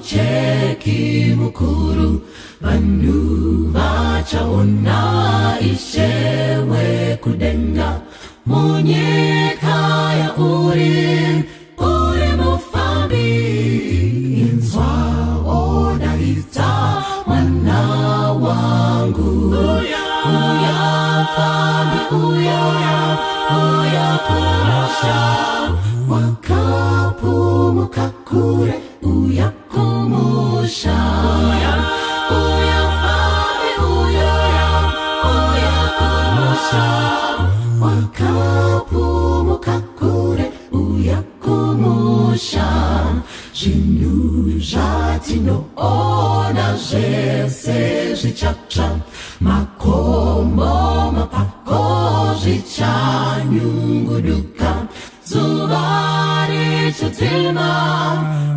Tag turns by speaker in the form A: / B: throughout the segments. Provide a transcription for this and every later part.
A: Mucheki mukuru, vanhu vachaona Ishe wekudenga. Munyika yauri, uri mufambi, inzwa odaidza mwana wangu. Uya mufambi, uya, uya kumusha, wakapumuka kure, uya kumusha. Uya mufambi, uya, uya kumusha, wakapumuka kure, uya kumusha. Zvinhu zvatinoona zvese zvichatsva, makomo, mapako zvichanyunguduka, zuva richadzima,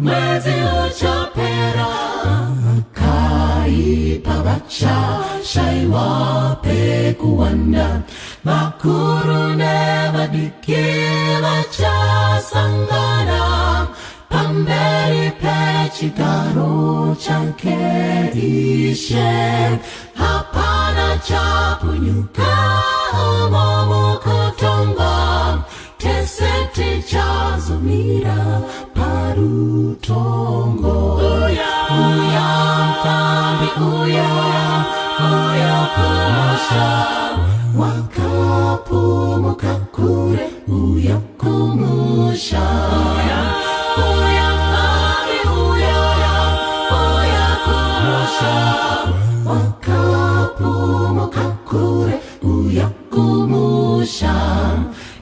A: mwedzi uchapera, vakaipa vachashaiwa pekuwanda, vakuru nevadiki vachasangana pamberi pechigaro chake Ishe. Hapana chapunyuka umo mukutongwa, tese tichazomira parutongo. Uya, uya mufambi, uya, uya kumusha, wakapumuka kure, uya kumusha. Uya mufambi, uya, uya kumusha, wakapumuka kure, uya kumusha.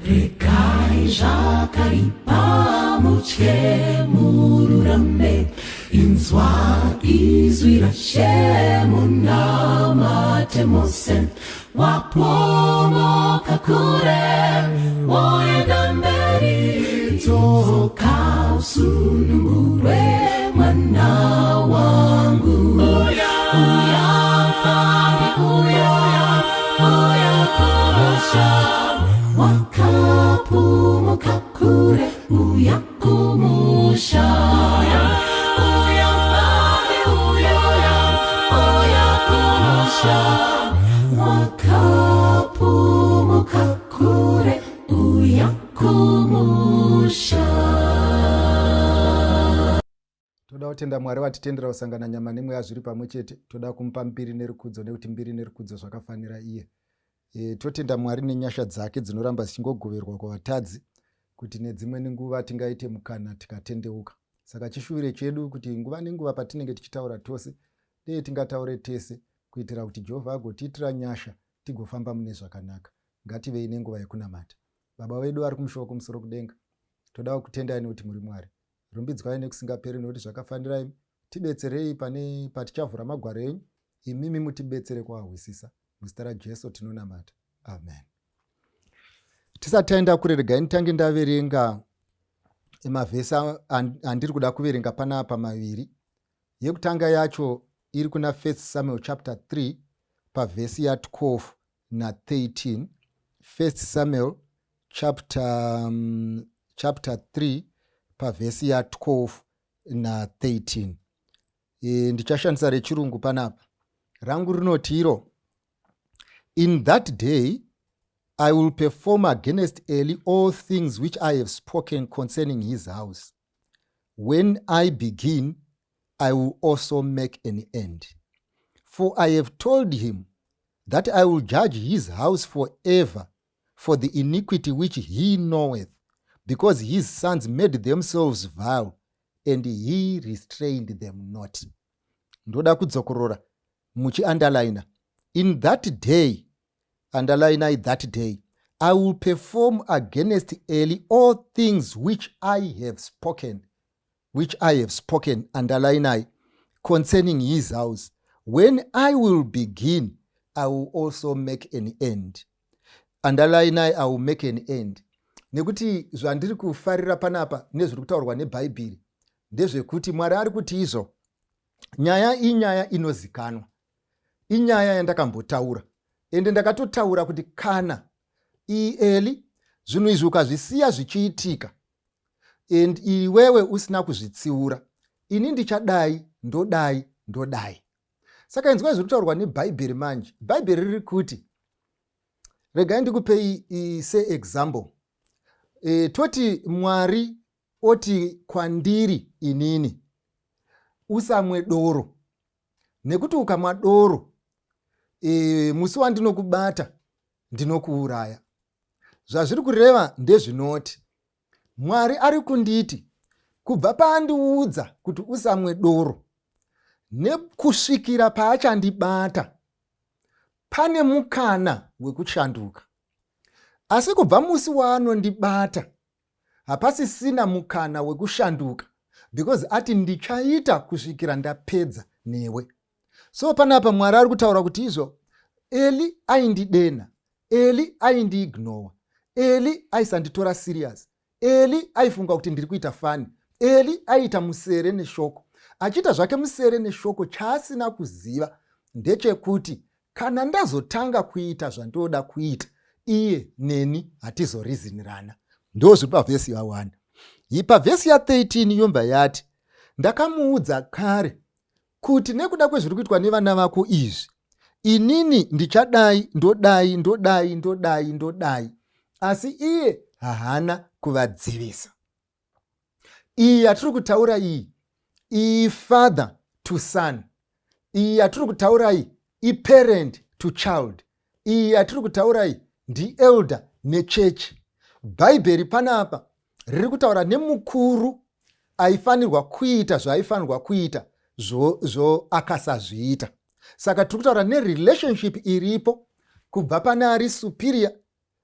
A: Regai zvakaipa, mutye, mururame, inzwa izwi raShe, munamate mose. Wapomoka kure, woenda mberi, dzoka usunungurwe, mwana wangu. Uya mufambi, uya, uya kumusha, wakapumuka kure, uya kumusha. Uya mufambi, uya, uya kumusha, wakapumuka kure, uya kumusha.
B: Toda kutenda Mwari vatitendera kusangana nyama nemweya zviri pamwe chete. Toda kumupa mbiri nerukudzo, nekuti mbiri nerukudzo zvakafanira iye. Totenda Mwari nenyasha dzake dzinoramba dzichingogoverwa kuvatadzi, kuti nedzimweni nguva tingaite mukana tikatendeuka. Saka chishuviro chedu kuti nguva nenguva patinenge tichitaura tose, dei tingataure tese kuitira kuti Jehovha agotiitira nyasha, tigofamba mune zvakanaka. Ngativei nenguva yekunamata. Baba vedu vari kumusha wokumusoro kudenga, toda kukutendai nekuti muri Mwari. Rumbidzwai nekusingaperi nekuti zvakafanira imi. Tibetserei pane patichavhura magwaro enyu, imimi mutibetsere kuahwisisa. Muzita raJesu tinonamata, amen. Tisati taenda kure, regai nditange ndaverenga mavhesi andiri kuda kuverenga panapa maviri. Yekutanga yacho iri kuna 1 Samuel chapter 3 pavhesi ya12 na13. 1 Samuel chapter 3 pavhesi ya12 na13. Ndichashandisa rechirungu panapa. Rangu rinoti iro, "In that day I will perform against Eli all things which I have spoken concerning his house. When I begin, I will also make an end. For I have told him that I will judge his house forever for the iniquity which he knoweth, because his sons made themselves vile, and he restrained them not." Ndoda kudzokorora muchiandalina. "In that day," underline "that day," "I will perform against Eli all things which I have spoken," which I have spoken, underline I, "concerning his house. When I will begin, I will also make an end." Underline I, "I will make an end." Nekuti zvandiri kufarira panapa nezviri kutaurwa neBhaibheri ndezvekuti Mwari ari kuti izvo nyaya inyaya inozikanwa, inyaya yandakambotaura, ende ndakatotaura kuti kana iEli zvinhu izvi ukazvisiya zvichiitika and iwewe usina kuzvitsiura. Ini ndichadai, ndodai, ndodai. Saka inzwai zviri kutaurwa neBhaibheri manje. Bhaibheri riri kuti, regai ndikupei seexample. Toti Mwari oti kwandiri inini, usamwe doro, nekuti ukamwa doro musi wandinokubata ndinokuuraya. Zvazviri kureva ndezvinoti, Mwari ari kunditi kubva paandiudza kuti usamwe doro nekusvikira paachandibata, pane mukana wekushanduka. Asi kubva musi waanondibata hapasisina mukana wekushanduka, because ati ndichaita kusvikira ndapedza newe. So panapa Mwari ari kutaura kuti izvo Eli aindidena, Eli aindiignowa, Eli aisanditora serious, Eli aifunga kuti ndiri kuita fani, Eli aiita musere neshoko, achiita zvake musere neshoko. Chaasina kuziva ndechekuti kana ndazotanga kuita zvandoda kuita, iye neni hatizorizinirana. Ndo zviri pavhesi ya1. Pavhesi ya13 yobva yati, ndakamuudza kare kuti nekuda kwezviri kuitwa nevana vako izvi, inini ndichadai, ndodai, ndodai, ndodai, ndodai, asi iye haana kuvadzivisa. Iyi yatiri kutaura iyi, iyi father to son. Iyi yatiri kutaura iyi, iparent to child. Iyi yatiri kutaura iyi ndielder nechechi. Bhaibheri panapa riri kutaura nemukuru aifanirwa kuita zvaaifanirwa kuita, zvo akasazviita. Saka tiri kutaura nerelationship iripo kubva pane ari superior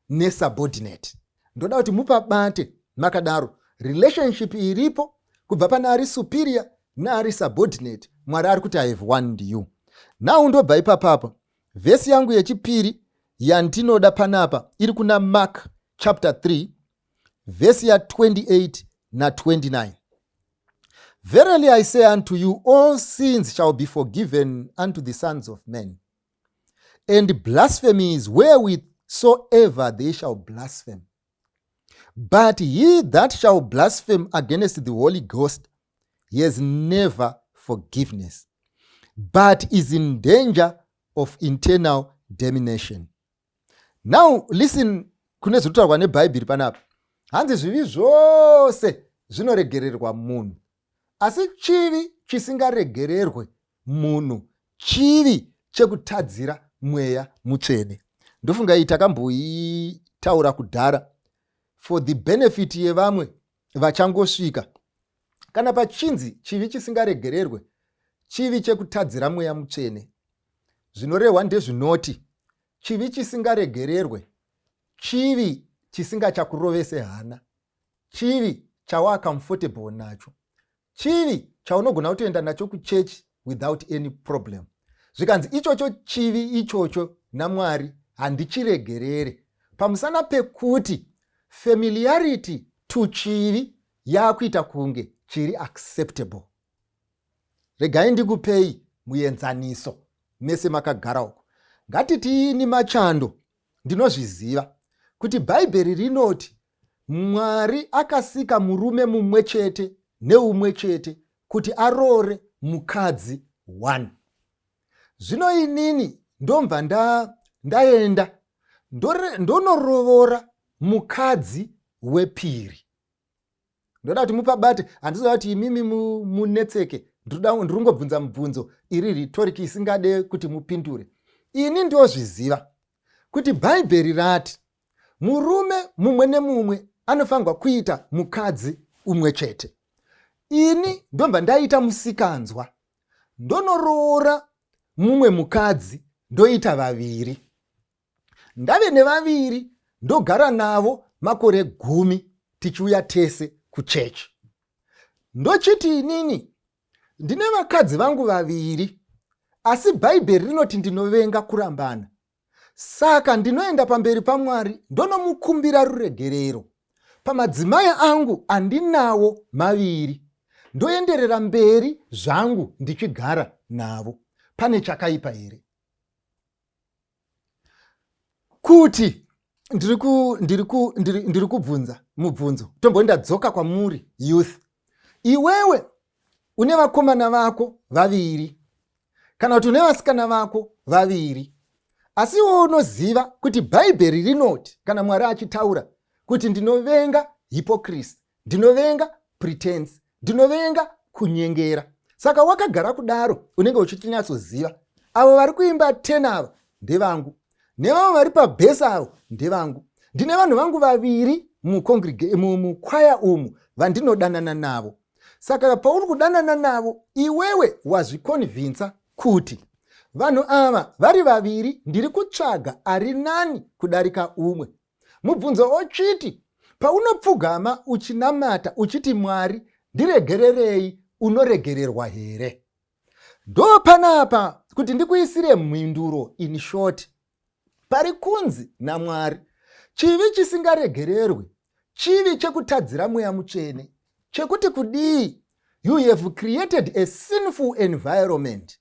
B: nesubordinate. Ndoda kuti mupabate makadaro, relationship iripo kubva pane ari superior neari subordinate. Mwari ari kuti, I have warned you. Now ndobva ipapapa, vhesi yangu yechipiri yandinoda panapa iri kuna Mark chapter 3, vhesi ya28 na29. Verily I say unto you, all sins shall be forgiven unto the sons of men, and blasphemies wherewith soever they shall blaspheme. But he that shall blaspheme against the Holy Ghost, he has never forgiveness, but is in danger of eternal damnation. Now listen kune zviri kutaurwa neBhaibheri panapa. Hanzi zvivi zvose zvinoregererwa munhu, asi chivi chisingaregererwe munhu chivi chekutadzira Mweya Mutsvene. Ndofunga iyi takamboitaura kudhara for the benefit yevamwe vachangosvika. Kana pachinzi chivi chisingaregererwe chivi chekutadzira Mweya Mutsvene, zvinorehwa ndezvinoti chivi chisingaregererwe chivi chisingachakurovese hana, chivi chawaa comfortable nacho, chivi chaunogona kutoenda nacho kuchechi without any problem. Zvikanzi ichocho chivi ichocho naMwari handichiregerere, pamusana pekuti familiarity to chivi yaakuita kunge chiri acceptable. Regai ndikupei muenzaniso mese makagara uko. Ngatitiini Machando, ndinozviziva kuti Bhaibheri rinoti Mwari akasika murume mumwe chete neumwe chete kuti aroore mukadzi one. Zvino inini ndomva ndaenda ndonorovora mukadzi wepiri. Ndoda kuti mupabate, handizoda kuti imimi munetseke. Ndiri kungobvunza mubvunzo iri rhetoric isingade kuti mupindure. Ini ndozviziva kuti Bhaibheri rati murume mumwe nemumwe anofanirwa kuita mukadzi umwe chete. Ini ndobva ndaita musikanzwa, ndonoroora mumwe mukadzi, ndoita vaviri. Ndave nevaviri, ndogara navo makore 10, tichiuya tese kuchechi. Ndochiti inini ndine vakadzi vangu vaviri, asi Bhaibheri rinoti ndinovenga kurambana, saka ndinoenda pamberi paMwari ndonomukumbira ruregerero pamadzimai angu andinawo maviri, ndoenderera mberi zvangu ndichigara navo. Pane chakaipa here? Kuti ndiri kubvunza mubvunzo, tomboni ndadzoka kwamuri youth. Iwewe Une vakomana vako vaviri kana kuti une vasikana vako vaviri, asi iwe unoziva kuti Bhaibheri rinoti, kana Mwari achitaura kuti ndinovenga hypocrisy, ndinovenga pretense, ndinovenga kunyengera. Saka wakagara kudaro, unenge uchitinyatsoziva avo vari kuimba 10 ava ndevangu, nevavo vari pabass avo ndevangu. Ndine vanhu vangu vaviri mukwaya umu vandinodanana navo. Saka pauri kudanana navo, iwewe wazviconvinsa kuti vanhu ava vari vaviri ndiri kutsvaga ari nani kudarika umwe. Mubvunzo ochiti, paunopfugama uchinamata uchiti, "Mwari, ndiregererei," unoregererwa here? Ndo panapa kuti ndikuisire mhinduro in short. Pari kunzi naMwari, chivi chisingaregererwi chivi chekutadzira Mweya Mutsvene, chekuti kudii? You have created a sinful environment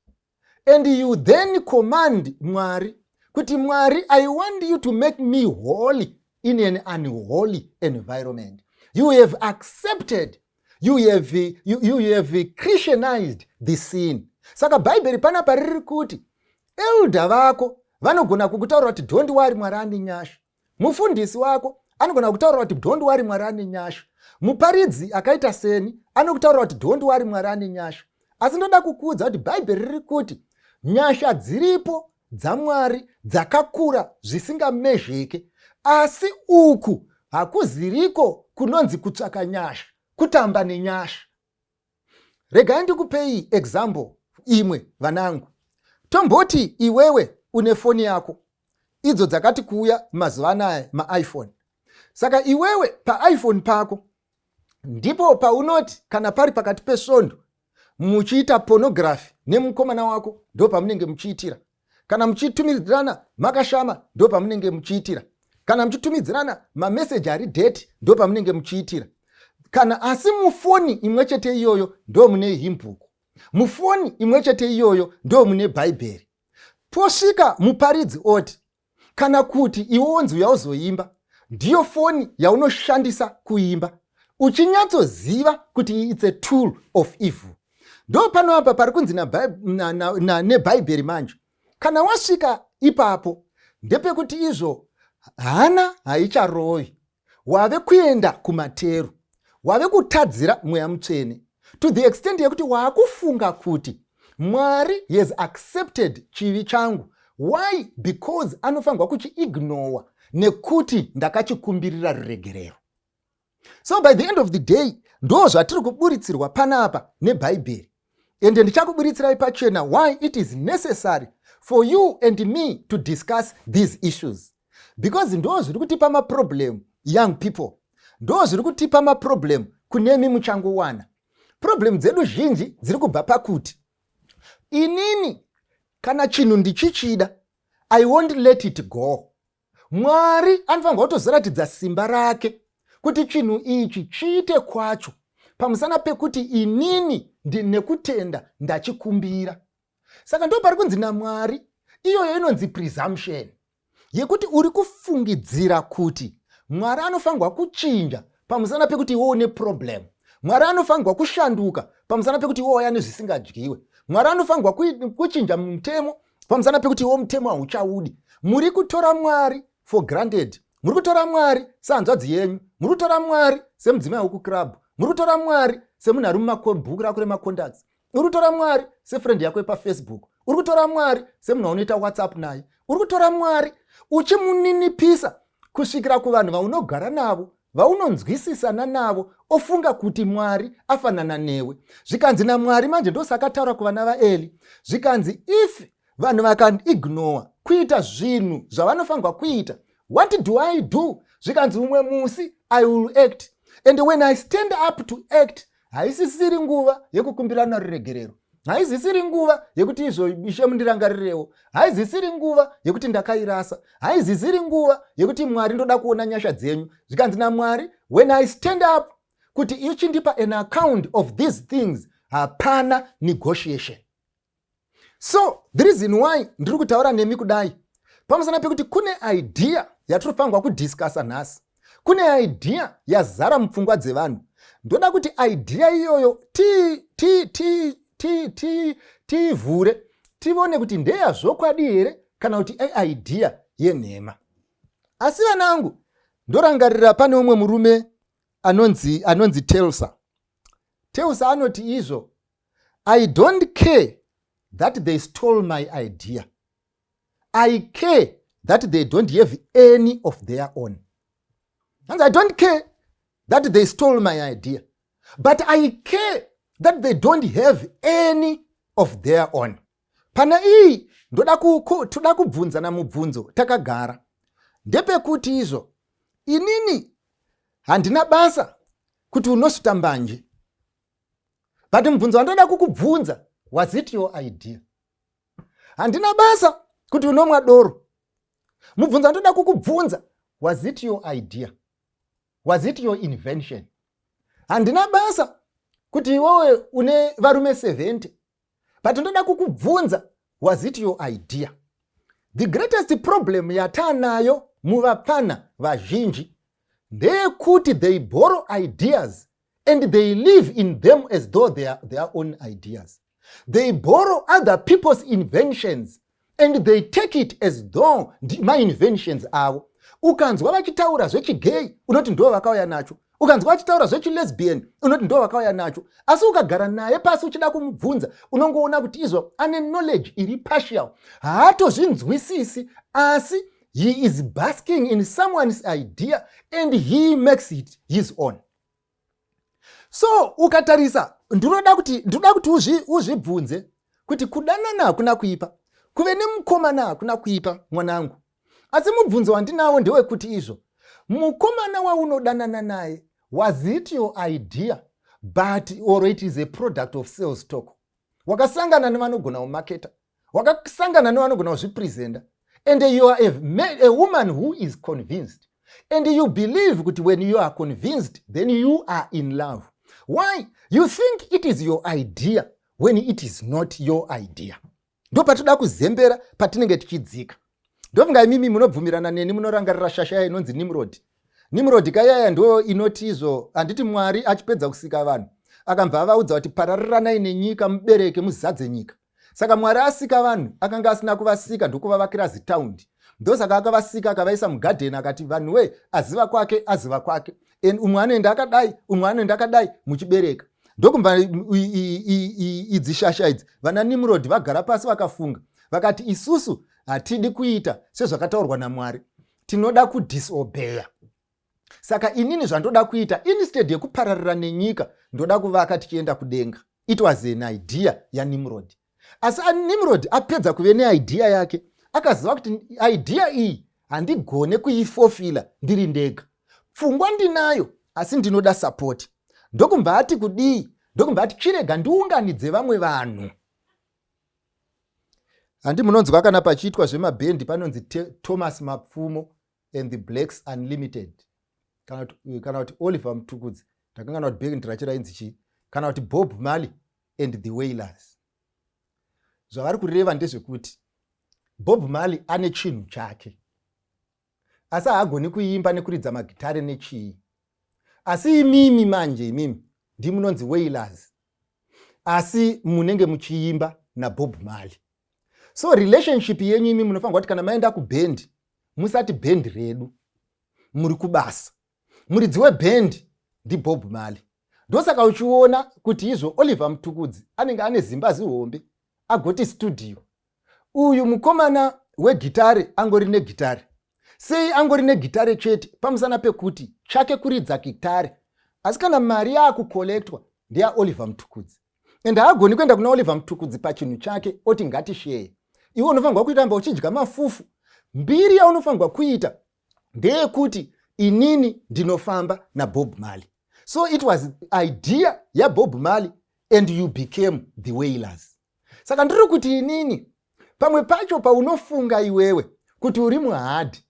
B: and you then command Mwari kuti, "Mwari, I want you to make me holy in an unholy environment." You have accepted, you have Christianized the sin. Saka Bhaibheri panapa riri kuti elder vako vanogona kukutaura kuti, "Don't worry, Mwari ane nyasha." Mufundisi wako anogona kutaura kuti, "Don't worry, Mwari ane nyasha." Muparidzi akaita seni anokutaura kuti, "Don't worry, Mwari ane nyasha." Asi ndoda kukuudza kuti Bhaibheri riri kuti nyasha dziripo dzaMwari dzakakura zvisingamezheke, asi uku hakuziriko kunonzi kutsvaka nyasha, kutamba nenyasha. Regai ndikupei example imwe, vanangu. Tomboti iwewe une foni yako, idzo dzakati kuuya mazuva anaya, maiPhone. Saka iwewe paiPhone pako ndipo paunoti kana pari pakati pesvondo muchiita pornography nemukomana wako, ndo pamunenge muchiitira. Kana muchitumidzirana makashama, ndo pamunenge muchiitira. Kana muchitumidzirana mameseji ari dirty, ndo pamunenge muchiitira. Kana asi mufoni imwe chete iyoyo ndo mune hymn book, mufoni imwe chete iyoyo ndo mune Bhaibheri. Posvika muparidzi oti, kana kuti iwe wonzi uya uzoimba, ndiyo foni yaunoshandisa kuimba, uchinyatsoziva kuti it's a tool of evil. Ndo pano apa pari kunzi neBhaibheri manje, kana wasvika ipapo, ndepekuti izvo hana haicharovi, wave kuenda kumateru, wave kutadzira Mweya Mutsvene to the extent yekuti waakufunga kuti Mwari has accepted chivi changu. Why? Because anofanirwa kuchiignora nekuti ndakachikumbirira ruregerero. So by the end of the day, ndo zvatiri kuburitsirwa panapa neBhaibheri. Ende ndichakuburitsirai pachena why it is necessary for you and me to discuss these issues, because ndo zviri kutipa maproblem, young people. Ndo zviri kutipa maproblem kunemi muchangowana. Problem dzedu zhinji dziri kubva pakuti inini kana chinhu ndichichida, I won't let it go. Mwari anofanirwa kutozoratidza simba rake kuti chinhu ichi chiite kwacho, pamusana pekuti inini ndinekutenda ndachikumbira. Saka ndo pari kunzi naMwari, iyoyo inonzi presumption, yekuti uri kufungidzira kuti Mwari anofanirwa kuchinja pamusana pekuti iwe une problem. Mwari anofanirwa kushanduka pamusana pekuti iwe wauya nezvisingadyiwe. Mwari anofanirwa kuchinja mutemo pamusana pekuti iwe mutemo hauchaudi. Muri kutora Mwari for granted. Muri kutora Mwari sehanzvadzi yenyu, muri kutora Mwari semudzimai wekuclub, muri kutora Mwari semunhu ari mumabhuku rako remacontacts, uri kutora Mwari sefriend yako yepaFacebook, uri kutora Mwari semunhu waunoita WhatsApp naye. Uri kutora Mwari uchimuninipisa kusvikira kuvanhu vaunogara navo, vaunonzwisisana navo, ofunga kuti Mwari afanana newe. Zvikanzi naMwari manje, ndosaka taura kuvana vaEli, zvikanzi if vanhu vakandiignora kuita zvinhu zvavanofanirwa kuita, what do I do? Zvikanzi umwe musi I will act, and when I stand up to act, haisisiri nguva yekukumbirana ruregerero, haizisiri nguva yekuti izvo, "Ishe, mundirangarirewo," haizisiri nguva yekuti ndakairasa, haizisiri nguva yekuti, "Mwari, ndoda kuona nyasha dzenyu." Zvikanzi naMwari, when I stand up kuti ichindipa an account of these things, hapana negotiation. So the reason why ndiri kutaura nemi kudai, pamusana pekuti kune idea yatinofanirwa kudiscussa nhasi. Kune idea yazara mupfungwa dzevanhu. Ndoda kuti idea iyoyo tiivhure tivone kuti ndeyazvokwadi here kana kuti idea yenhema. Asi vanangu, ndorangarira pane umwe murume anonzi Telsa. Telsa anoti izvo, "I don't care that they stole my idea. I care that they don't have any of their own." And "I don't care that they stole my idea, but I care that they don't have any of their own." Pana iyi ndoda toda kubvunzana mubvunzo takagara. Ndepekuti izvo, inini handina basa kuti unosuta mbanje, but mubvunzo wandoda kukubvunza, was it your idea? Handina basa kuti unomwa doro. Mubvunzo wandoda kukubvunza, was it your idea? Was it your invention? Handina basa kuti iwewe une varume 70, but ndoda kukubvunza, was it your idea? The greatest problem yataanayo muvapfana vazhinji ndeyekuti they borrow ideas and they live in them as though they are their own ideas. They borrow other people's inventions and they take it as though mainventions avo. Ukanzwa vachitaura zvechigay, unoti ndo vakauya nacho. Ukanzwa vachitaura zvechilesbian, unoti ndo vakauya nacho. Asi ukagara naye pasi uchida kumubvunza, unongoona kuti izvo ane knowledge iri partial, haatozvinzwisisi, asi he is basking in someone's idea and he makes it his own. So ukatarisa, ndinoda kuti uzvibvunze kuti kudanana hakuna kuipa, kuve nemukomana hakuna kuipa, mwanangu. Asi mubvunzo wandinawo ndewekuti izvo, mukomana waunodanana naye, was it your idea but or it is a product of sales talk? Wakasangana nevanogona kumaketa, wakasangana nevanogona kuzvipresenta, and you are a woman who is convinced, and you believe kuti when you are convinced, then you are in love. Why you think it is your idea when it is not your idea? Ndo patoda kuzembera patinenge tichidzika. Ndofunga imimi munobvumirana neni. Munorangarira shasha inonzi Nimrod. Nimrod kayaya ndo inoti izvo, handiti Mwari achipedza kusika vanhu akabva avaudza kuti parariranai nenyika, mubereke, muzadze nyika. Saka Mwari asika vanhu, akanga asina kuvasika ndokuvavakira zitaundi. Ndosaka akavasika, akavaisa mugadheni, akati vanhu we, aziva kwake, aziva kwake, and umwe anoenda akadai, umwe anoenda akadai, muchibereka. Ndokubva idzi shasha idzi, vana Nimrod, vagara pasi vakafunga, vakati isusu hatidi kuita sezvakataurwa naMwari, tinoda kudisobeya. Saka inini zvandoda kuita, instead yekupararira nenyika, ndoda kuvaka tichienda kudenga. It was an idea yaNimrod. Asi Nimrod apedza kuve neidea yake, akaziva kuti idea iyi handigone kuifofila ndiri ndega. Pfungwa ndinayo, asi ndinoda support. Ndokumva ati kudii? Ndokumva ati chirega ndiunganidze vamwe vanhu. Handi munonzwa kana pachiitwa zvemabhendi panonzi Thomas Mapfumo and the Blacks Unlimited, kana kuti Oliver Mutukudzi, ndakangana kuti bhendi racho rainzi chii, kana kuti Bob Marley and the Wailers. Zvavari kureva ndezvekuti Bob Marley ane chinhu chake, asi haagoni kuimba nekuridza magitare nechii. Asi imimi manje, imimi ndimunonzi Wailers, asi munenge muchiimba naBob Marley. So relationship yenyu imi munofanirwa kuti kana maenda kubhendi, musati bhendi redu. Muri kubasa, muridzi webhendi ndiBob Marley. Ndosaka uchiona kuti izvo Oliver Mutukudzi anenge ane zimba zihombe, agoti studio. Uyu mukomana wegitare angori negitare. Sei angori negitare chete? Pamusana pekuti chake kuridza gitare. Asi kana mari yaakukolektwa, ndeyaOliver Mutukudzi, and haagoni kuenda kuna Oliver Mutukudzi pachinhu chake oti ngatisheye. Iwe unofanirwa kuitamba uchidya mafufu. Mbiri yaunofanirwa kuita ndeyekuti inini ndinofamba naBob Marley. So it was idea yaBob Marley and you became the Wailers. Saka ndiri kuti inini, pamwe pacho paunofunga iwewe kuti uri muhadhi,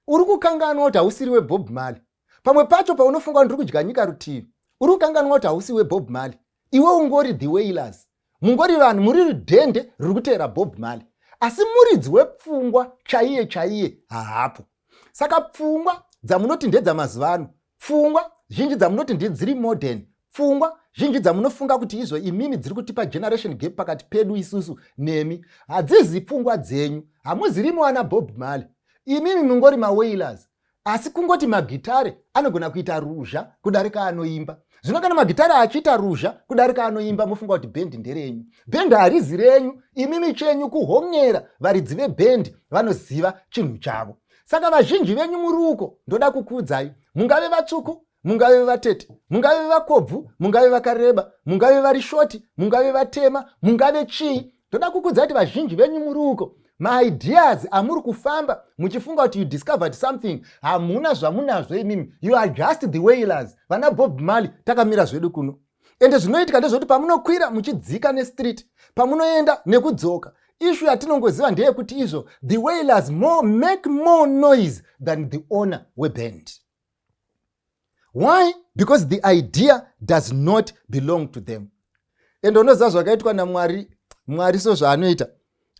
B: uri kukanganwa kuti hausiri weBob Marley. Pamwe pacho paunofunga kuti ndiri kudya nyika rutivi, uri kukanganwa kuti hausi weBob Marley. Iwe ungori the Wailers, mungori vanhu muri rudhende ruri kuteera Bob Marley, asi muridzi wepfungwa chaiye chaiye haapo. Saka pfungwa dzamunoti ndedzamazuva ano, pfungwa zhinji dzamunoti ndidziri modern, pfungwa zhinji dzamunofunga kuti izvo imimi dziri kutipa generation gap pakati pedu isusu nemi, hadzizi pfungwa dzenyu. Hamuzirimo ana Bob Marley, imimi mungori mawailers. Asi kungoti magitare anogona kuita ruzha kudarika anoimba. Zvino kana magitare achiita ruzha kudarika anoimba, mofunga kuti bhendi nderenyu. Bhendi harizi renyu imimi, chenyu kuhongera varidzi vebhendi vanoziva chinhu chavo. Saka vazhinji venyu muri uko, ndoda kukuudzai, mungave vatsvuku, mungave vatete, mungave vakobvu, mungave vakareba, mungave vari shoti, mungave vatema, mungave chii, ndoda kukuudzai kuti vazhinji venyu muri uko, maideas amuri kufamba muchifunga kuti you discovered something, hamuna zvamunazvo imimi. You are just the wailers. Vana Bob Marley takamira zvedu kuno. Ende zvinoitika ndezvekuti pamunokwira muchidzika nestreet, pamunoenda nekudzoka, issue yatinongoziva ndeyekuti izvo the wailers more make more noise than the owner weband. Why? Because the idea does not belong to them. Ende unoziva zvakaitwa naMwari? Mwari so zvaanoita,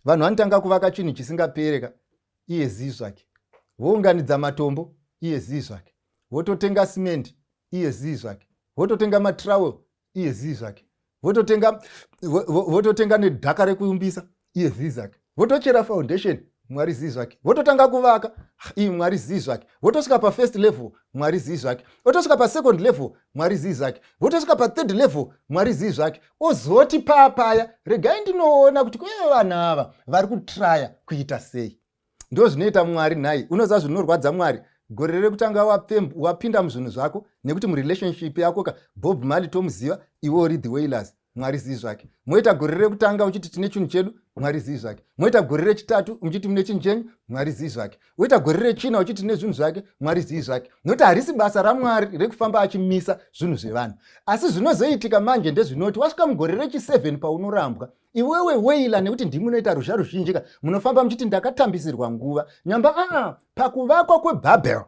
B: vanhu vanotanga kuvaka chinhu chisingapereka, iye zii zvake. Vounganidza matombo, iye zii zvake. Vototenga simendi, iye zii zvake. Vototenga matrowel, iye zii zvake. Vototenga nedhaka rekuumbisa, iye zii zvake. Votochera foundation, Mwari zii zvake. Vototanga kuvaka, ii Mwari zii zvake. Votosvika pafirst level, Mwari zii zvake. Votosvika pasecond level, Mwari zii zvake. Votosvika pathird level, Mwari zii zvake. Ozoti paapaya, regai ndinoona kuti kuve vanhu ava vari kutraya kuita sei. Ndo zvinoita Mwari nhai. Unoziva zvinorwadza Mwari? Gore rekutanga wapinda muzvinhu zvako, nekuti murelationship yako ka, Bob Marley tomuziva, iwe uri the wailers, Mwari zii zvake. Moita gore rekutanga uchiti tine chinhu chedu, Mwari zii zvake. Moita gore rechitatu muchiti mune chinhu chenyu, Mwari zii zvake. Woita gore rechina uchiti tine zvinhu zvake, Mwari zii zvake. Nokuti harisi basa raMwari rekufamba achimisa zvinhu zvevanhu. Asi zvinozoitika manje ndezvinoti wasvika mugore rechi7, paunorambwa iwewe wailer, nekuti ndimi munoita ruzha ruzhinji ka, munofamba muchiti ndakatambisirwa nguva nyamba. Aa, pakuvakwa kweBabel,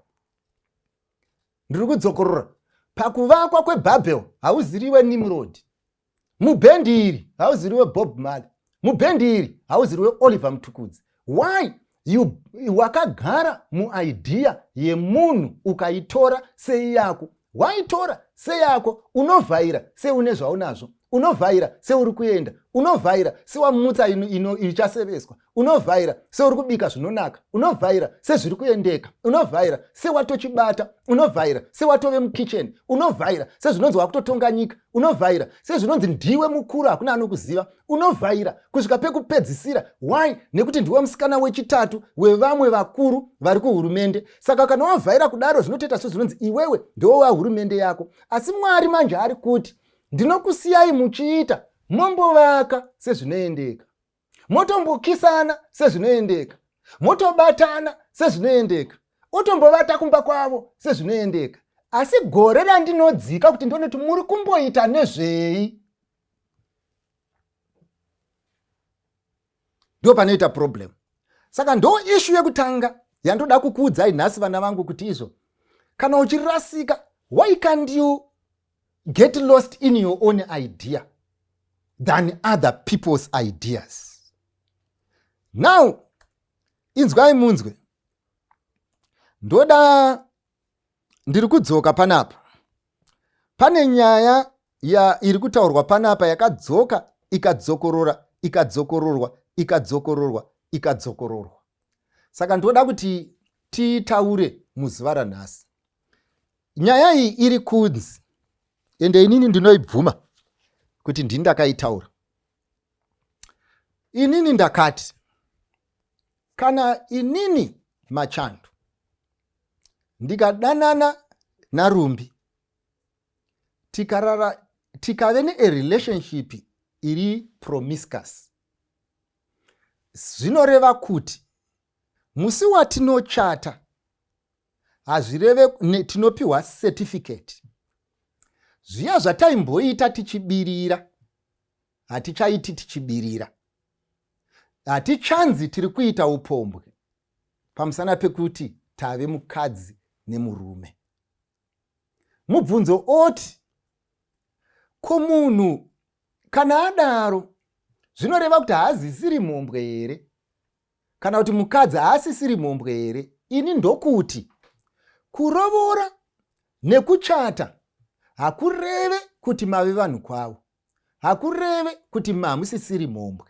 B: ndiri kudzokorora, pakuvakwa kweBabel hauziriwe Nimrod mubhendi iri, hauziriwe Bob Marley mubhendi iri, hauziriwe Oliver Mutukudzi. Why? You wakagara muidea yemunhu, ukaitora seiyako, waitora seyako, unovhaira seune zvaunazvo, unovhaira seuri kuenda, unovhaira sewamutsa ichaseveswa, unovhaira seuri kubika zvinonaka, unovhaira sezviri kuendeka, unovhaira sewatochibata, unovhaira sewatove mukitchen, unovhaira sezvinonzi wakutotonga nyika, unovhaira sezvinonzi ndiwe mukuru, hakuna anokuziva, unovhaira kusvika pekupedzisira. Why? Nekuti ndiwe musikana wechitatu wevamwe vakuru vari kuhurumende. Saka kana wavhaira kudaro, zvinotoita sezvinonzi iwewe ndiwe wahurumende yako. Asi Mwari manje ari kuti ndinokusiyai muchiita, mombovaka sezvinoendeka, motombokisana sezvinoendeka, motobatana sezvinoendeka, otombovata kumba kwavo sezvinoendeka. Asi gore randinodzika kuti ndionoti muri kumboita nezvei, ndo panoita problem. Saka ndo issue yekutanga yandoda kukuudzai nhasi, vana vangu, kuti izvo kana uchirasika, why can't you get lost in your own idea than other people's ideas? Now inzwai munzwe, ndoda ndiri kudzoka panapa. Pane nyaya ya iri kutaurwa panapa yakadzoka, ikadzokorora, ikadzokororwa, ikadzokororwa, ikadzokororwa. Saka ndoda kuti tiitaure muzuva ranhasi. Nyaya iyi iri kunzi, ende inini ndinoibvuma kuti ndini ndakaitaura. Inini ndakati kana inini Machando ndikadanana naRumbi, tikarara, tikave nearelationship iri promiscuous, zvinoreva kuti musi watinochata hazvireve tinopiwa certificate. Zviya zvataimboita tichibirira hatichaiti tichibirira, hatichanzi tiri kuita upombwe pamusana pekuti tave mukadzi nemurume. Mubvunzo oti, ko munhu kana adaro zvinoreva kuti haazisiri mhombwe here, kana kuti mukadzi haasisiri mhombwe here? Ini ndokuti kurovora. Nekuchata hakureve kuti mave vanhu kwavo, hakureve kuti mamusisiri mhombwe.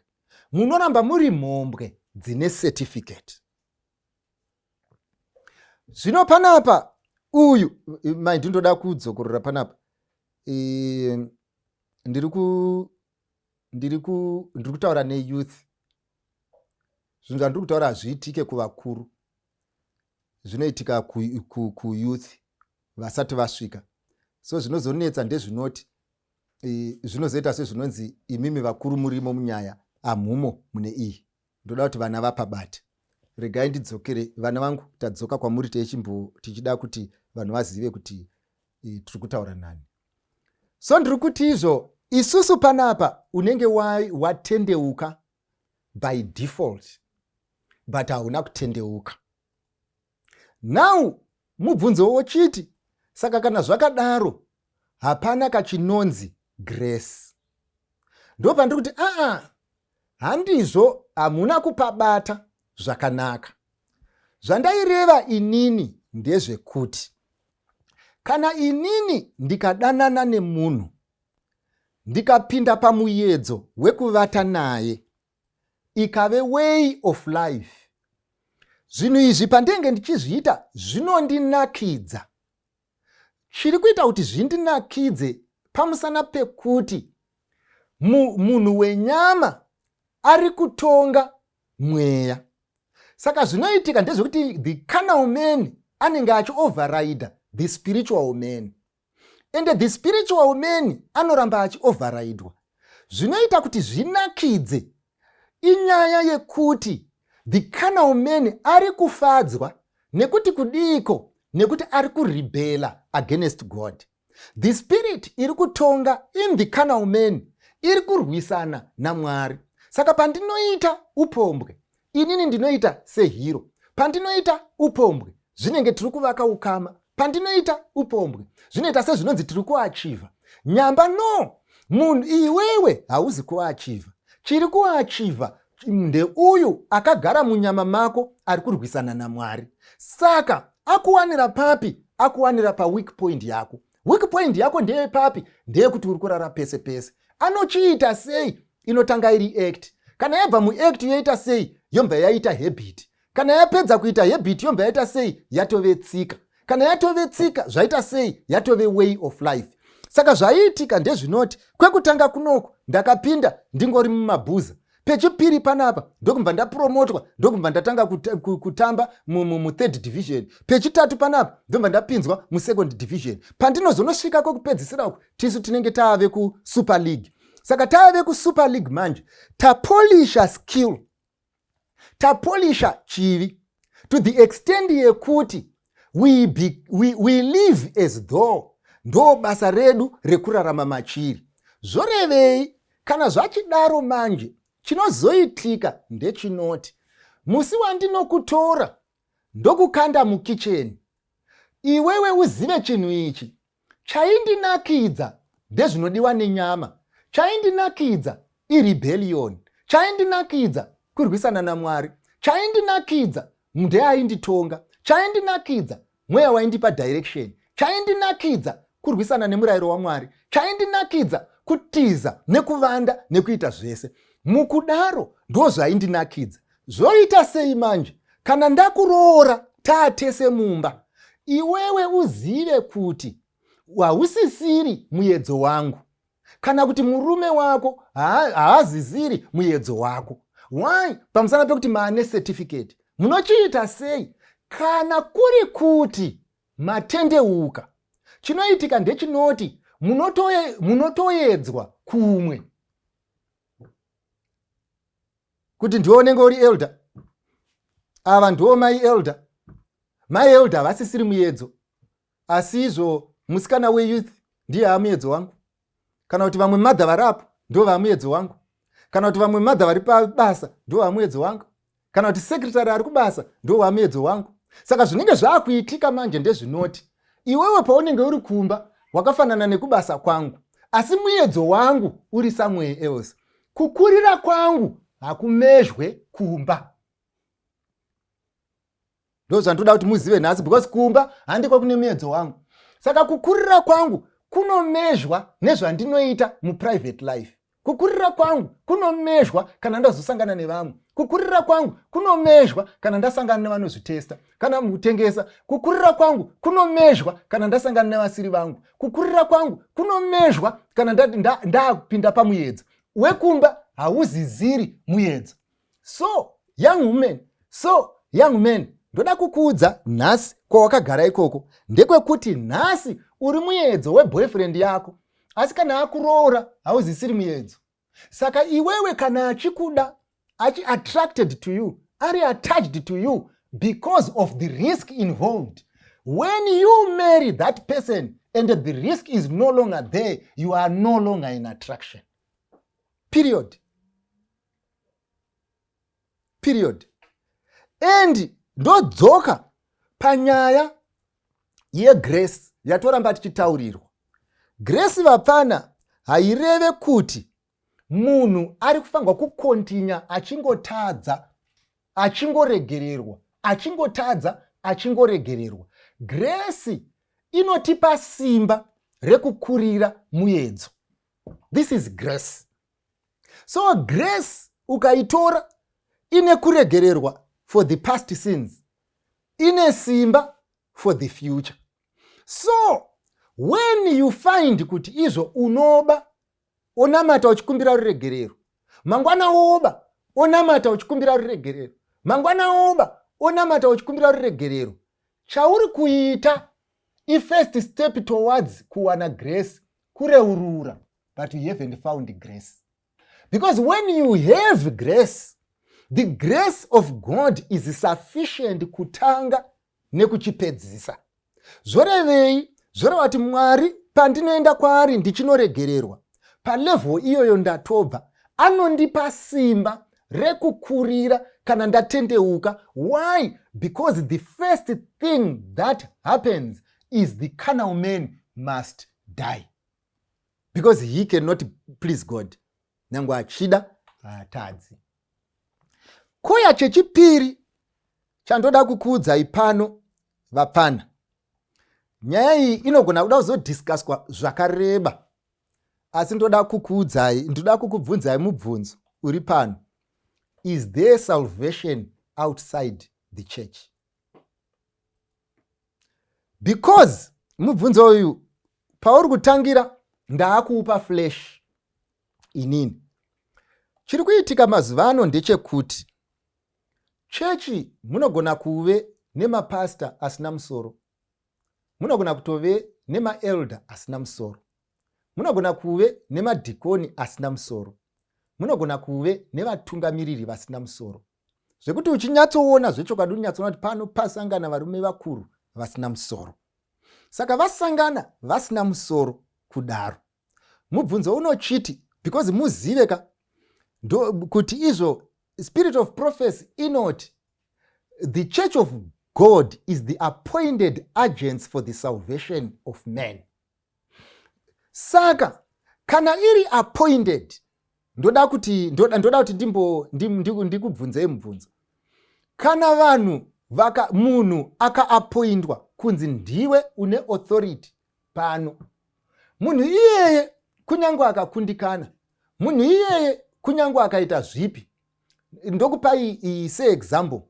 B: Munoramba muri mhombwe dzine certificate. Zvino panapa uyu mai ndinoda kudzokorora panapa e, ndiri ku ndiri ku ndiri kutaura neyouth. Zvinhu zvandiri kutaura hazviitike kuvakuru, zvinoitika kuyouth ku, ku vasati vasvika. So zvinozonetsa ndezvinoti e, zvinozoita sezvinonzi imimi vakuru murimo munyaya, hamhumo mune iyi. Ndoda kuti vana vapabate. Regai ndidzokere vana vangu, tadzoka kwamuri techimbo tichida kuti vanhu vazive kuti e, tiri kutaura nani. So ndiri kuti izvo isusu panapa unenge watendeuka wa by default, but hauna kutendeuka. Now mubvunzo wochiti, saka kana zvakadaro hapana kachinonzi grace? Ndopandiri kuti aa, handizvo, hamuna kupabata zvakanaka. Zvandaireva inini ndezvekuti kana inini ndikadanana nemunhu, ndikapinda pamuyedzo wekuvata naye, ikave way of life, zvinhu izvi pandinenge ndichizviita zvinondinakidza. Chiri kuita kuti zvindinakidze pamusana pekuti munhu wenyama ari kutonga mweya. Saka zvinoitika ndezvekuti the carnal man anenge achioverrida the spiritual man, and the spiritual man anoramba achioverridwa. Zvinoita kuti zvinakidze inyaya yekuti the carnal man ari kufadzwa nekuti kudiiko? Nekuti ari kurebela against God. The spirit iri kutonga in the carnal man iri kurwisana naMwari. Saka pandinoita upombwe, inini ndinoita sehero. Pandinoita upombwe, zvinenge tiri kuvaka ukama. Pandinoita upombwe, zvinoita sezvinonzi tiri kuachivha nyamba. No, munhu iwewe hauzi kuachivha. Chiri kuachivha ndeuyu akagara munyama mako ari kurwisana naMwari. Saka akuwanira papi? Akuwanira paweak point yako. Weak point yako ndeyepapi? Ndeyekuti uri kurara pese pese. Anochiita sei? Inotanga iri act. Kana yabva muact yoita sei? Yobva yaita habit. Kana yapedza kuita habit, yobva yaita sei? Yatove tsika. Kana yatove tsika, zvaita sei? Yatove way of life. Saka zvaiitika ndezvinoti kwekutanga kunoku ndakapinda ndingori mumabhuza. Pechipiri panapa ndokubva ndapromotwa, ndokubva ndatanga kutamba muthird division. Pechitatu panapa ndobva ndapinzwa musecond division. Pandinozonosvika kwekupedzisira uku, tisu tinenge taave kusuper league. Saka taave kusuper league manje, tapolisha skill, tapolisha chivi to the extent yekuti we live as though ndo basa redu rekurarama machiri. Zvorevei? Kana zvachidaro manje, chinozoitika ndechinoti musi wandinokutora ndokukanda mukicheni, iwewe uzive chinhu ichi: chaindinakidza ndezvinodiwa nenyama, chaindinakidza irebellion, chaindinakidza kurwisana naMwari, chaindinakidza ndeainditonga, chaindinakidza mweya waindipa direction, chaindinakidza kurwisana nemurayiro waMwari, chaindinakidza kutiza nekuvanda nekuita zvese. Mukudaro ndo zvaindinakidza. Zvoita sei manje kana ndakuroora, taatese mumba? Iwewe uzive kuti hausisiri muedzo wangu, kana kuti murume wako haazisiri muedzo wako. Why? Pamusana pekuti maane certificate. Munochiita sei kana kuri kuti matendeuka? Chinoitika ndechinoti munotoedzwa kumwe kuti ndiwo unenge uri elder, ava ndiwo mai elder. Mai elder havasisiri muedzo, asi izvo musikana weyouth ndiye amuedzo wangu, kana kuti vamwe madha variapo ndo vamuedzo wangu, kana kuti vamwe madha vari pabasa ndo vamuedzo wangu, kana kuti secretary ari kubasa ndo vamuedzo wangu. Saka zvinenge zvaakuitika manje ndezvinoti iwewe paunenge uri kumba wakafanana nekubasa kwangu, asi muedzo wangu uri somewhere else. Kukurira kwangu hakumezhwe kumba. Ndo zvandoda kuti muzive nhasi, because kumba handiko kune muedzo wangu. Saka kukurira kwangu kunomezhwa nezvandinoita muprivate life. Kukurira kwangu kunomezhwa kana ndazosangana nevamwe. Kukurira kwangu kunomezhwa kana ndasangana nevanozvitesta kana mukutengesa. Kukurira kwangu kunomezhwa kana ndasangana nevasiri vangu. Kukurira kwangu kunomezhwa kana ndakupinda pamuedzo wekumba. Hauziziri muedzo. So young woman, so young man, ndoda kukuudza nhasi kwawakagara ikoko ndekwekuti nhasi uri muedzo weboyfriend yako, asi kana akuroora hauzisiri muedzo. Saka iwewe kana achikuda, achi attracted to you, ari attached to you because of the risk involved. When you marry that person and the risk is no longer there, you are no longer in attraction, period, period. And ndodzoka panyaya yegrace yatoramba tichitaurirwa. Grace, vapfana, haireve kuti munhu ari kufanirwa kucontinue achingotadza, achingoregererwa, achingotadza, achingoregererwa. Grace inotipa simba rekukurira muedzo. This is grace. So grace ukaitora, ine kuregererwa for the past sins, ine simba for the future. So when you find kuti izvo unoba, onamata uchikumbira ruregerero, mangwana woba, onamata uchikumbira ruregerero, mangwana woba, onamata uchikumbira ruregerero, chauri kuita ifirst step towards kuwana grace, kureurura, but you haven't found grace. Because when you have grace, the grace of God is sufficient kutanga nekuchipedzisa. Zvorevei? Zvoreva kuti Mwari, pandinoenda kwaari ndichinoregererwa, palevel iyoyo ndatobva, anondipa simba rekukurira kana ndatendeuka. Why? Because the first thing that happens is the carnal man must die, because he cannot please God. Nyange achida, haatadzi. Koya chechipiri chandoda kukuudzai pano, vapfana, nyaya iyi inogona kuda kuzodiscusswa zvakareba, asi ndoda kukuudzai, ndoda kukubvunzai mubvunzo uri pano: is there salvation outside the church? Because mubvunzo uyu pauri kutangira, ndaakuupa flesh inini. Chiri kuitika mazuva ano ndechekuti chechi munogona kuve nemapasta asina musoro, munogona kutove nemaelder asina musoro, munogona kuve nemadhikoni asina musoro, munogona kuve nevatungamiriri vasina musoro, zvekuti uchinyatsoona zvechokwadi, unyatsoona kuti pano pasangana varume vakuru vasina musoro. Saka vasangana vasina musoro kudaro, mubvunzo unochiti, because muzive ka ndo kuti izvo spirit of prophecy inoti the church of God is the appointed agents for the salvation of man. Saka kana iri appointed, ndoda kuti ndikubvunzei mubvunzo. Kana vanhu vaka munhu akaappointwa kunzi ndiwe une authority pano, munhu iyeye kunyange akakundikana, munhu iyeye kunyange akaita zvipi, ndokupai seexample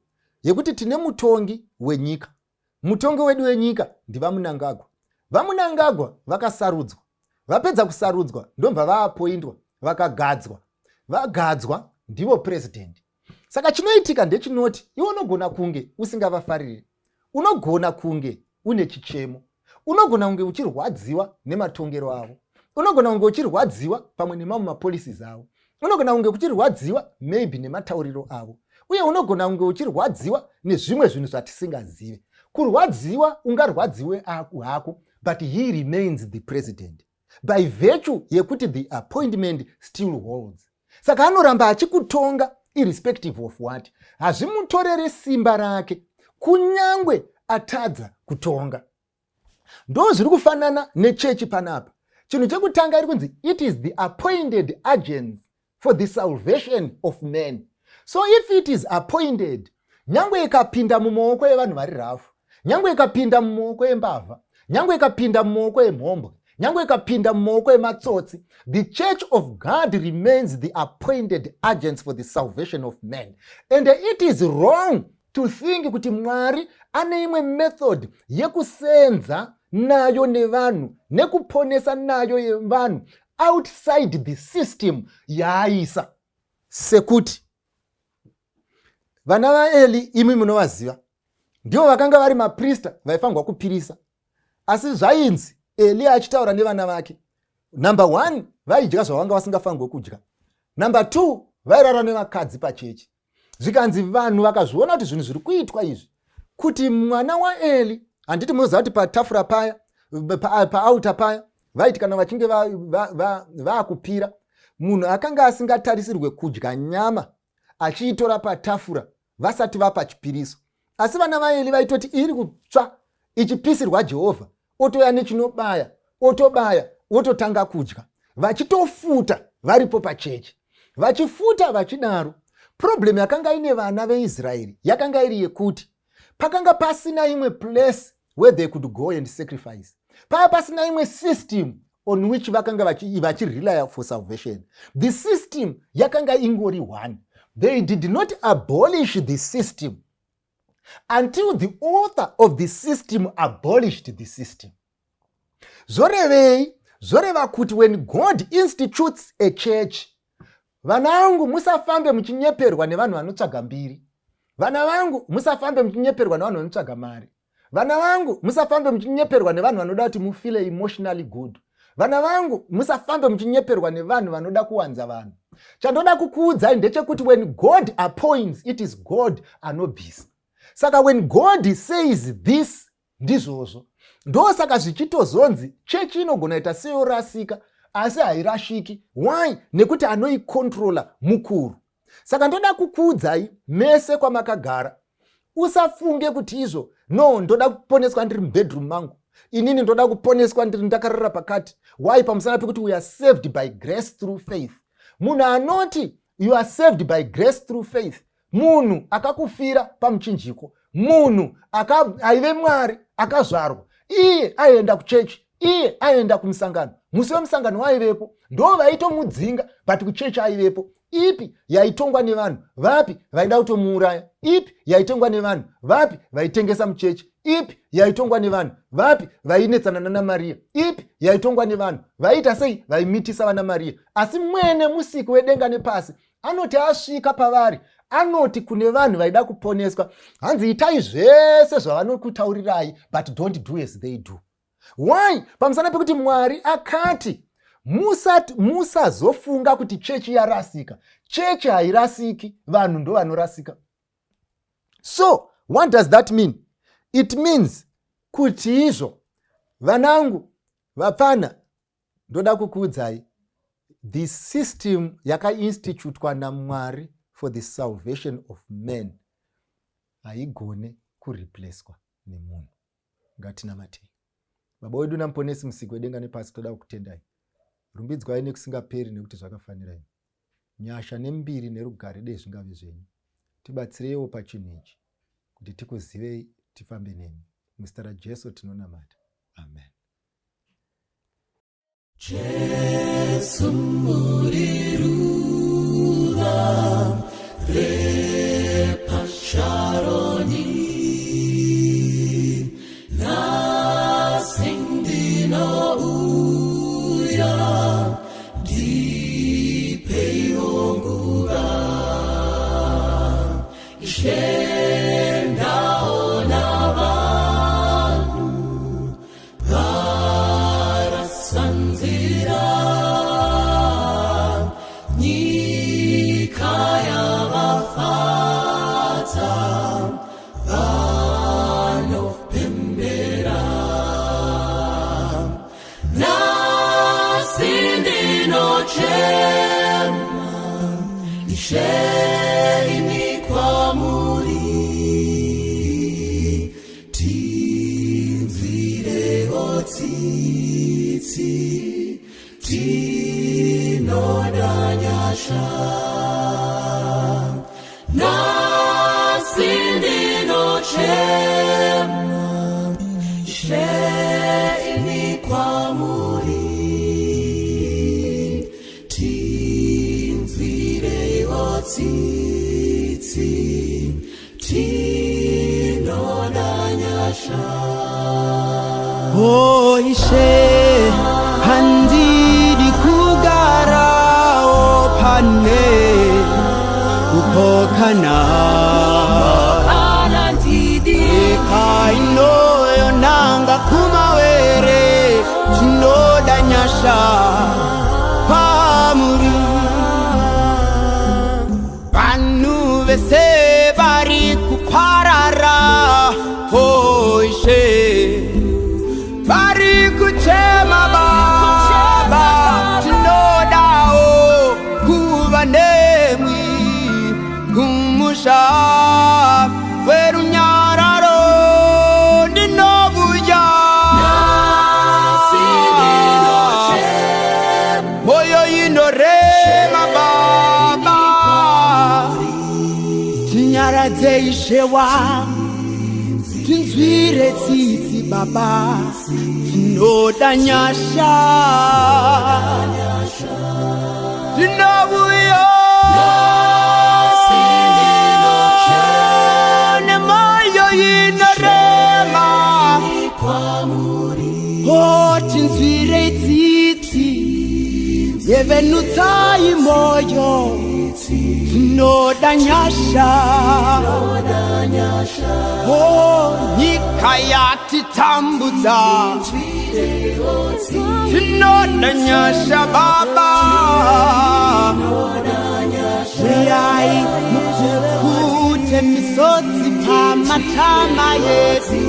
B: yekuti tine mutongi wenyika. Mutongi wedu wenyika ndiVaMnangagwa. VaMnangagwa vakasarudzwa. Vapedza kusarudzwa, ndobva vaappointwa, vakagadzwa. Vagadzwa, ndivo purezidendi. Saka chinoitika ndechinoti iwe unogona kunge usingavafariri, unogona kunge une chichemo, unogona kunge uchirwadziwa nematongero avo, unogona kunge uchirwadziwa pamwe nemamwe mapolicies avo, unogona kunge uchirwadziwa maybe nematauriro avo, uye unogona kunge uchirwadziwa nezvimwe zvinhu zvatisingazive. Kurwadziwa ungarwadziwe hako, but he remains the president by virtue yekuti the appointment still holds. Saka anoramba achikutonga irrespective of what. Hazvimutorere simba rake kunyangwe atadza kutonga. Ndo zviri kufanana nechechi panapa. Chinhu chekutanga iri kunzi it is the appointed agents for the salvation of men. So if it is appointed, nyange ikapinda mumaoko evanhu vari rafu, nyange ikapinda mumaoko embavha, Nyange ikapinda mumaoko emhombwe, nyange ikapinda mumaoko ematsotsi, the church of God remains the appointed agents for the salvation of men. And it is wrong to think kuti Mwari ane imwe method yekusenza nayo nevanhu, nekuponesa nayo yevanhu outside the system yaaisa. Sekuti vana vaEli, imi munovaziva, ndivo vakanga vari maprista vaifanirwa kupirisa. Asi zvainzi Eli achitaura nevana vake, number one, vaidya zvavanga vasingafanirwe kudya. Number two, vairara nevakadzi pachechi. Zvikanzi vanhu vakazviona kuti zvinhu zviri kuitwa izvi, kuti mwana waEli, handiti munoziva kuti patafura paya, paauta paya, vaiti kana vachinge vaakupira, munhu akanga asingatarisirwe kudya nyama achiitora patafura vasati vapa chipiriso. Asi vana vaEli vaitoti iri kutsva ichipisirwa Jehovha, otoya nechinobaya, otobaya, ototanga kudya, vachitofuta varipo pachechi, vachifuta vachidaro. Problem yakanga ine vana veIsraeri yakanga iri yekuti pakanga pasina imwe place where they could go and sacrifice, pava pasina imwe system on which vakanga vachirelya for salvation. The system yakanga ingori one. They did not abolish the system until the author of the system abolished the system. Zvorevei? Zvoreva kuti when God institutes a church, vana vangu, musafambe muchinyeperwa nevanhu vanotsvaga mbiri. Vana vangu, musafambe muchinyeperwa nevanhu vanotsvaga mari. Vana vangu, musafambe muchinyeperwa nevanhu vanoda kuti mufeel emotionally good. Vana vangu, musafambe muchinyeperwa nevanhu vanoda kuwanza vanhu. Chandoda kukuudzai ndechekuti when God appoints, it is God anobvisa. Saka when God says this, ndizvozvo. Ndosaka zvichitozonzi chechi inogona ita seyorasika, asi hairashiki. Why? Nekuti anoicontrola mukuru. Saka ndoda kukuudzai mese kwamakagara, usafunge kuti izvo, no, ndoda kuponeswa ndiri mubedroom mangu, inini ndoda kuponeswa ndiri ndakarara pakati. Why? Pamusana pekuti we are saved by grace through faith. Munhu anoti you are saved by grace through faith, munhu akakufira pamuchinjiko, munhu aive Mwari akazvarwa, iye aienda kuchechi, iye aienda kumusangano, musi wemusangano waivepo, ndo vaitomudzinga, but kuchechi aivepo. Ipi yaitongwa nevanhu vapi vaida kutomuuraya? Ipi yaitongwa nevanhu vapi vaitengesa muchechi? Ipi yaitongwa nevanhu vapi vainetsana nana Mariya? Ipi yaitongwa nevanhu vaiita sei, vaimitisa vana Mariya? Asi mwene musiki wedenga nepasi anoti asvika pavari, anoti kune vanhu vaida kuponeswa, hanzi itai zvese zvavanokutaurirai, but don't do as they do. Why? Pamusana pekuti Mwari akati musazofunga kuti chechi yarasika. Chechi hairasiki, vanhu ndo vanorasika. So what does that mean? It means kuti izvo, vanangu vapfana, ndoda kukuudzai, the system yakainstitutwa naMwari for the salvation of men haigone kureplacwa nemunhu. Ngatinamatei. Baba wedu naMuponesi, Musiki wedenga nepasi, toda kukutendai. Rumbidzwai nekusingaperi, nekuti zvakafanira. Nyasha nembiri nerugare dei zvingave zvenyu. Tibatsireiwo pachinhu ichi kuti tikuzivei, tifambe nemi. Muzita raJesu tinonamata, amen.
A: Jesu muri ruva repaSharoni, nhasi ndinouya, ndipeiwo nguva. Ishe, ndaona vanhu varasa nzira, nyika yavafadza, vanopembera. Nhasi ndinochema, Ishe, ini kwamuri, tinzwirewo tsitsi, tinoda nyasha. Nhasi ndinochema, Ishe. tsitsi, tinoda nyasha.
C: O Ishe, handidi kugarawo pane kupokana.
A: Kana ndidi.
C: Nyika inoyonanga kumawere, tinoda nyasha pamuri. Vanhu vese vari kuparara, o Ishe, vari kuchema Baba, tinodawo kuva nemwi kumusha werunyararo, ndinovuya.
A: Nhasi ndinochema.
C: Moyo inorema Baba, tinyaradze Ishe wangu, tinzwire tsitsi Baba, tinoda nyasha, tinovuya
A: Nhasi ndinochema.
C: nemoyo inorema.
A: Kwamuri.
C: O, tinzwire tsitsi, yevenutsai moyo, tinoda nyasha. O, nyika yatitambudza, tinoda nyasha Baba. Uyai mupukute misodzi pamatama yedu.